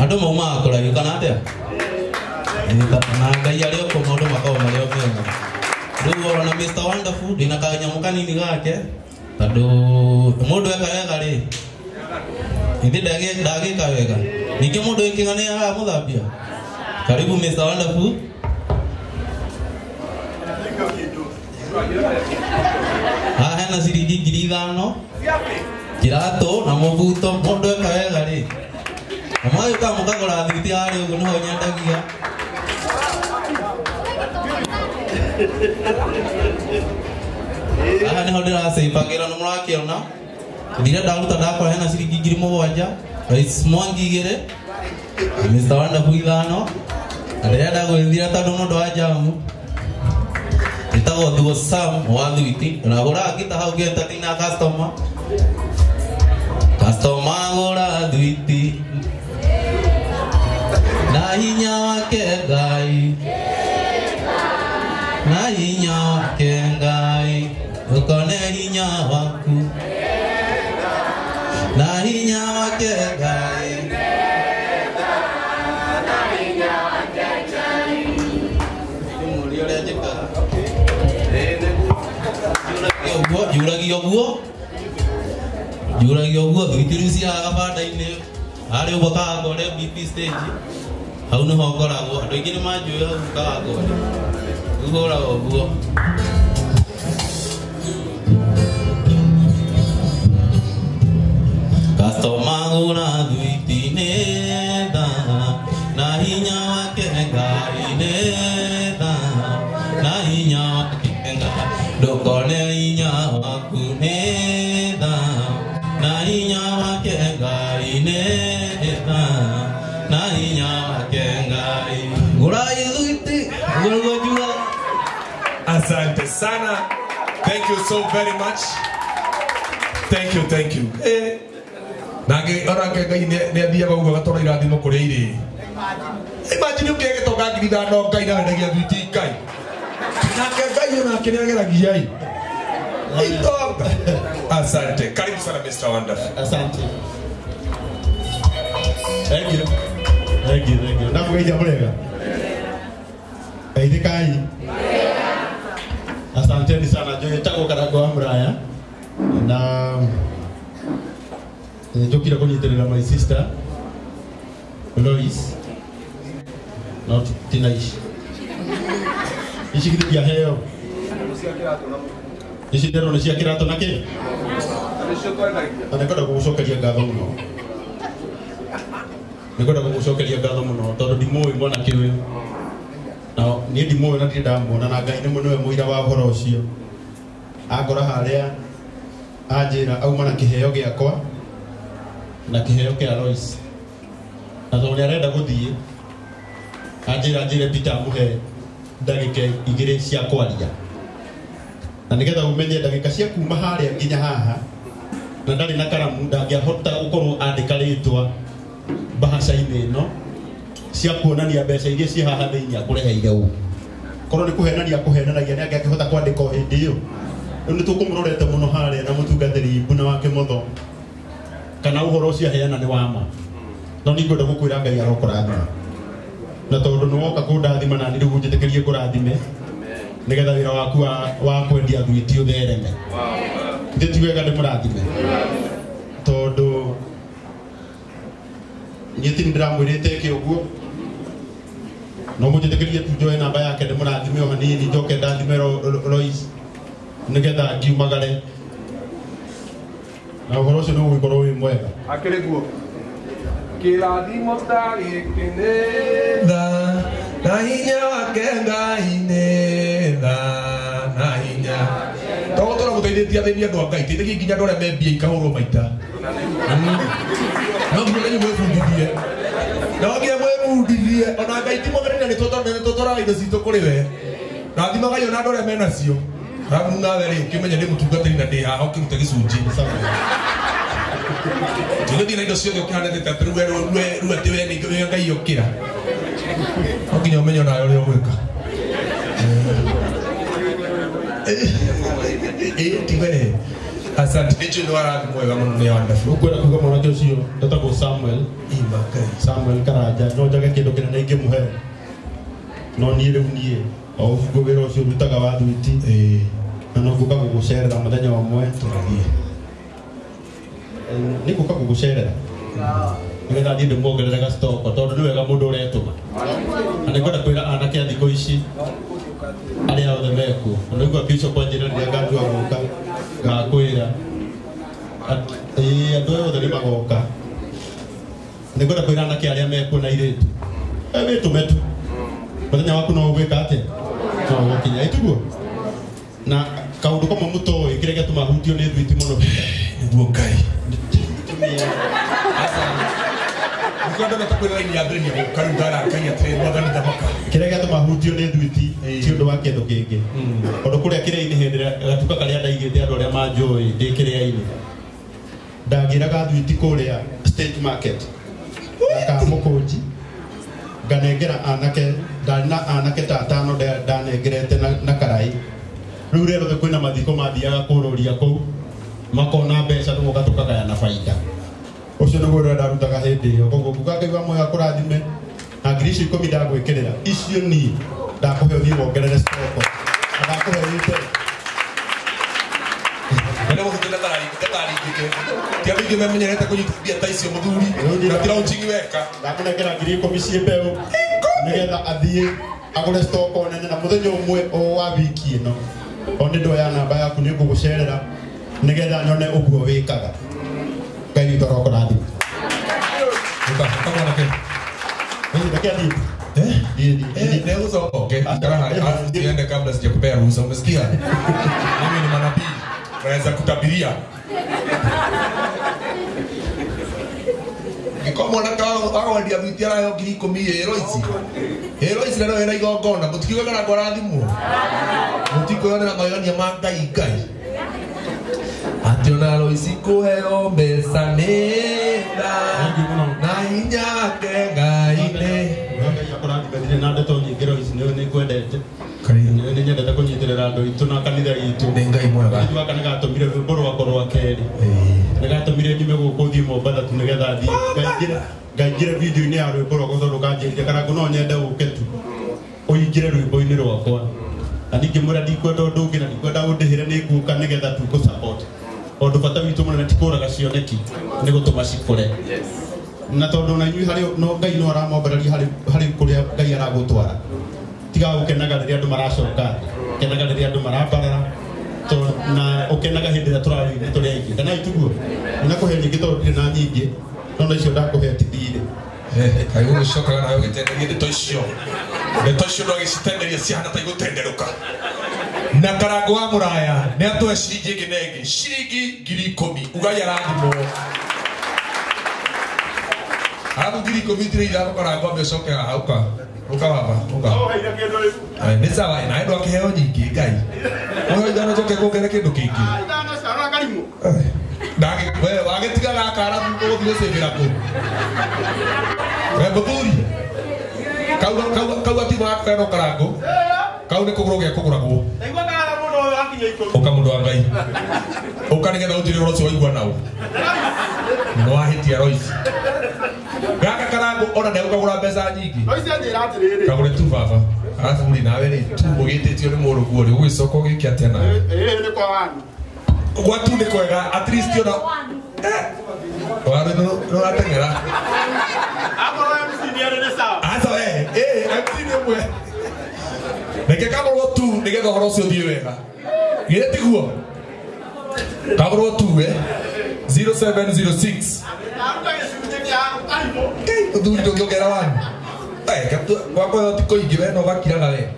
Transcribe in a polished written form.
Andũ maumaga kũraihu kana atĩa? Na Ngai arĩ o kũu maũndũ makoragwo marĩ o mega. Rĩu ona Mr. Wonderful ndĩna kanyamũ kanini gake tondũ mũndũ eka wega rĩ ithe ndagĩka wega. Ningĩ mũndũ wĩkĩga nĩ aramũthambia. Karibu Mr. Wonderful. Haha hena ciringi 5,000 kiratũ na mũbuto. Mũndũ eka wega rĩ na mwagĩũka mũkagũra thwiti harĩa ũguo nĩho nyendagia. Haha nĩho ndĩracĩbagĩra nĩ mũrakĩona. Ndire ndaruta ndakora hena ciringi 7,000 Rais Mwangi 2 Mr. Wonderful 5 na ndĩrenda gwĩthira tondũ nĩ ũndũ wa jamu. Ĩtagwo Thuo Sam wa thwiti na hũraga ngita hau ngĩentertain na customer. Customer gũra thwiti na hinya wake Ngai, na hinya wake Ngai, ũkone hinya waku na hinya wake Ngai. Ndĩmũrie ũrĩa njĩkaga. Njuragia ũguo, njuragia ũguo thwiti rĩu ciaga gabanda-inĩ harĩa ũguo Kawangware BP stage hau nĩho ngoragwo. Andũ aingĩ nĩ manjũĩ hau Kawangware. Rĩu hũraga ũguo. Customer gũra thwiti nĩ tha na hinya wake Ngai nĩ tha na hinya wake Ngai ndũkone hinya waku nĩ tha na hinya wake Ngai nĩ tha na hinya wake Ngai. Gũrai thwiti ũguo njugaga. Asante sana. Thank you so very much. Thank you, thank you. Nake onake Ngai nĩ athiaga ũguo agatwara irathimo kũrĩa irĩ. Imagine ũkĩgĩa gĩtonga 5,000 Ngai na wendagia thwiti Ngai. Nake Ngai onake nĩ ageragia ĩ. Itonga. Asante. Karibu sana Mr. Wonderful. Asante. Thank you. Thank you, thank you. Ndamũgeithia mũrega. Geithĩkai. Asanteni sana. Njĩtagwo Karango wa Mũraya na njũkire kũnyitĩrĩra my sister Lois. No tina ici. Ici githĩ ndiaheo. Ici ndĩrona nĩ cia kĩratũ na kĩ? Na nĩngwenda gũgũcokeria ngatho mũno. Nĩngwenda gũgũcokeria ngatho mũno tondũ ndimũĩ mwanake ũyũ. Na niĩ ndimũĩ na ndirĩ ndamuona na Ngai nĩ nĩwe mũira wa ũhoro ũcio. Angora harĩa anjĩra auma na kĩheo gĩakwa na kĩheo kĩa Lois. Na tondũ nĩarenda gũthiĩ anjĩra njĩre Peter amũhe ndagĩka 2 cia kwaria. Na nĩgetha ũmenye ndagĩka cia kuma harĩa nginya haha na ndarĩ na karamu ndangĩahota gũkorwo andĩka rĩtwa mbahaca-inĩ ĩno cia kuonania mbeca iria ciĩ haha thĩinĩ akũreheire ũũ. Korwo nĩ kũhenania kũhenanagia nĩ angĩakĩhota kwandĩka o hĩndĩ ĩyo. Rĩu nĩ tũkũmũrorete mũno harĩa na mũtungatĩri Mbuna wa Kĩmotho kana ũhoro ũcio aheana nĩ wa ma. No nĩngwenda gũkwĩra Ngai arokũrathima. Na tondũ nĩ woka kũndathima na niĩ rĩu ũnjĩtĩkĩrie ngũrathime nĩgetha wĩra waku wa kwendia thwiti ũthereme. Githĩ ti wega ndĩmũrathime? Tondũ niĩ ti nĩndĩramwĩrĩte eke ũguo. No mũnjĩtĩkĩrie tu njoe namba yake ndĩmũrathime o hanini njoke ndathime Lois nĩgetha ngiumagare. Na ũhoro ũcio nĩ ũgũgĩkorwo wĩ mwega. Akĩrĩ guo. Kĩrathimo ta gĩkĩ nĩ tha na hinya wake Ngai nĩ tha na hinya. To gũtũra gũteithĩtie athĩni andũ a Ngai, teithagia nginya andũ arĩa me mbia ikahũrwo maita. No nginya nĩ mwĩbundithie. No nginya mwĩbundithie. Ona Ngai ti mũtheri na nĩ tũtwaraga indo citũ kũrĩ we. Rathimagai ona andũ arĩa menacio. Ramu nawe rĩ, ũkĩmenya ndĩ mũtungatĩri na ndĩ haha ũkĩruta gĩcunjĩ. Tũgĩthiĩ na indo ciothe ũkĩhanĩte atĩ rĩu we rĩu atĩ we nĩ Ngai ũkĩra. No nginya ũmenye onawe ũrĩa ũgwĩka. Ĩ ti we. Asante. Nĩ nĩ warathi mwega mũno nĩ wonderful. Ũkwenda kuga mwanake ũcio etagwo Samuel. Samuel Karanja no njage kĩndũ kĩnene ingĩmũhe no niĩ rĩu niĩ o ũguo wĩra ũcio ndutaga wa thwiti na no ngũka gũgũcerera mũthenya ũmwe nĩ ngũka gũgũcerera nĩgetha thiĩ ndĩmuongerere gacitoko tondũ nĩ wega mũndũ ũretũma na nĩngwenda kwĩra anake a thikũ ici arĩa othe mekuo na nĩngwa bishop anjĩra rĩrĩa ngatua gũka ngakwĩra andũ aya othe nĩ magoka nĩngwenda kwĩra anake arĩa mekuo na airĩtu wĩtũme tu mũthenya waku no ũgwĩka atĩa no ũgũkinya ĩtiguo na kaũndũ kamwe mũtoĩ kĩrĩa gĩatũma hutio nĩ thwiti mũno nĩguo Ngai kĩrĩa gĩatũma hutio nĩ thwiti ti ũndũ wa kĩndũ kĩngĩ tondũ kũrĩa kĩrĩa-inĩ hĩndĩ ĩrĩa gatuka karĩa ndaigĩte andũ arĩa manjũĩ ndĩ kĩrĩa-inĩ ndagĩraga thwiti kũrĩa stage market na kamũkũnji nganengera anake ndarĩ na anake ta atano ndanengerete na karai rĩu rĩrĩa rĩothe kwĩna mathiko mathiaga kũrũria kũu makona mbeca tũgoka tũkagayana baida ũcio nĩguo ũrĩa ndarutaga hĩndĩ ĩyo koguo nguga Ngai wa muoyo akũrathime na ngiri icio ikũmi ndagwĩkĩrĩra icio niĩ ndakũhe ũthiĩ wongerere stoko na ndakũhe wĩte Nĩ mũthuri ndakaringĩke ti andũ aingĩ memenyerete kũnyita mbia ta icio mũthuri na ti launching weka ndakũnengera ngiri ikũmi ciĩ mbeũ nĩgetha athiĩ agũre stoko nene na mũthenya ũmwe o wa wiki ĩno o nĩ ndoya namba yaku nĩ ngũgũcerera nĩgetha nyone ũguo wĩkaga Ngai witũ arokũrathima. Ũka mwanake. Reke athiĩ. Niende kabla sijakupea ruhusa, umesikia? Mimi ni manabii, naweza kutabiria. Ngĩkorwo mwanake awendia thwiti araheo ngiri ikũmi ĩro ici ĩro ici na no wĩna igongona mũtikiuge kana ngwarathimwo mũtikwĩonera magegania ma Ngai Ngai atĩ ona Roici kũheo mbeca nĩ tha na hinya wake Ngai nĩ Ngai akũrathime ndirĩ na ndeto nyingĩ Roici nĩ ngwendete nĩ nyendete kũnyitĩrĩra andũ aitũ na kanitha itũ nĩ Ngai mwega gaka nĩ gatũmire rwĩmbo rwakwa rwa kerĩ nĩ gatũmire nyume gũkũ thiĩ Mombatha tu nĩgetha thiĩ ngaingĩre video-inĩ ya rwĩmbo rwakwa tondũ kanjĩrire Karangũ no nyende ũke tu ũingĩre rwĩmbo-inĩ rwakwa na ningĩmwĩra ndikwenda ũndũ ũngĩ na ndikwenda ũndĩhĩre nĩ ngũka nĩgetha tu ngũ-support tondũ bata witũ mũnene ti kũraga cioneki nĩ gũtũma cikũre na tondũ na inyuĩ harĩ no Ngai no aramwambararia harĩ kũrĩa Ngai aragũtwara tiga gũkenaga rĩrĩa andũ maracoka kenaga rĩrĩa andũ marambarara na ũkenaga hĩndĩ ĩrĩa tũrarĩ tũrĩ aingĩ kana ituguo nĩnakũhe nyingĩ tondũ ndirĩ na nyingĩ no na icio ndakũhe ti thirĩ kaĩ ũgĩcokaga nawe ũgĩtenderia ndeto icio ndwagĩcitenderia cihana ta igũtenderũka na Karangũ wa Mũraya nĩ atũhe ciringi ĩngĩ na ĩngĩ ciringi ngiri ikũmi ugai arathimwo arabu ngiri ikũmi itirĩ ithano Karangũ ambe ũcoke haha ũka ũka baba ũka nĩ sawa nawe ndwakĩheo nyingĩ Ngai ũheo ithano njoke kuongerere kĩndũ kĩngĩ we wagĩtiga gaka arabu ũgũthiĩ gũcĩbĩra kũ we mũthuri kau atiuma gakeno Karangũ kau nĩ kũgũrũ gĩa kũgũragwo ũka mũndũ wa Ngai ũka nĩgetha ũnjĩre ũhoro ũcio waigua nao nĩ wahĩtia Roici gaka Karangũ ona ndegũkagũra mbeca nyingĩ kagũre tu baba arabu rĩ nawe rĩ tu ũgĩtĩtio nĩ mũrũguo rĩ ũgũgĩcoka ũgĩke atĩa nawe gwa tu nĩ kwega at least ona waru nĩ ũrateng'era aca we MC nĩ ũmwe reke kagũrwo tu nĩgetha ũhoro ũcio ũthiĩ wega githĩ tiguo kagũrwo tu we 0706 mũthuri ndũngĩongera wanyu gwakwa ti kũingĩ we no ũgakiraga we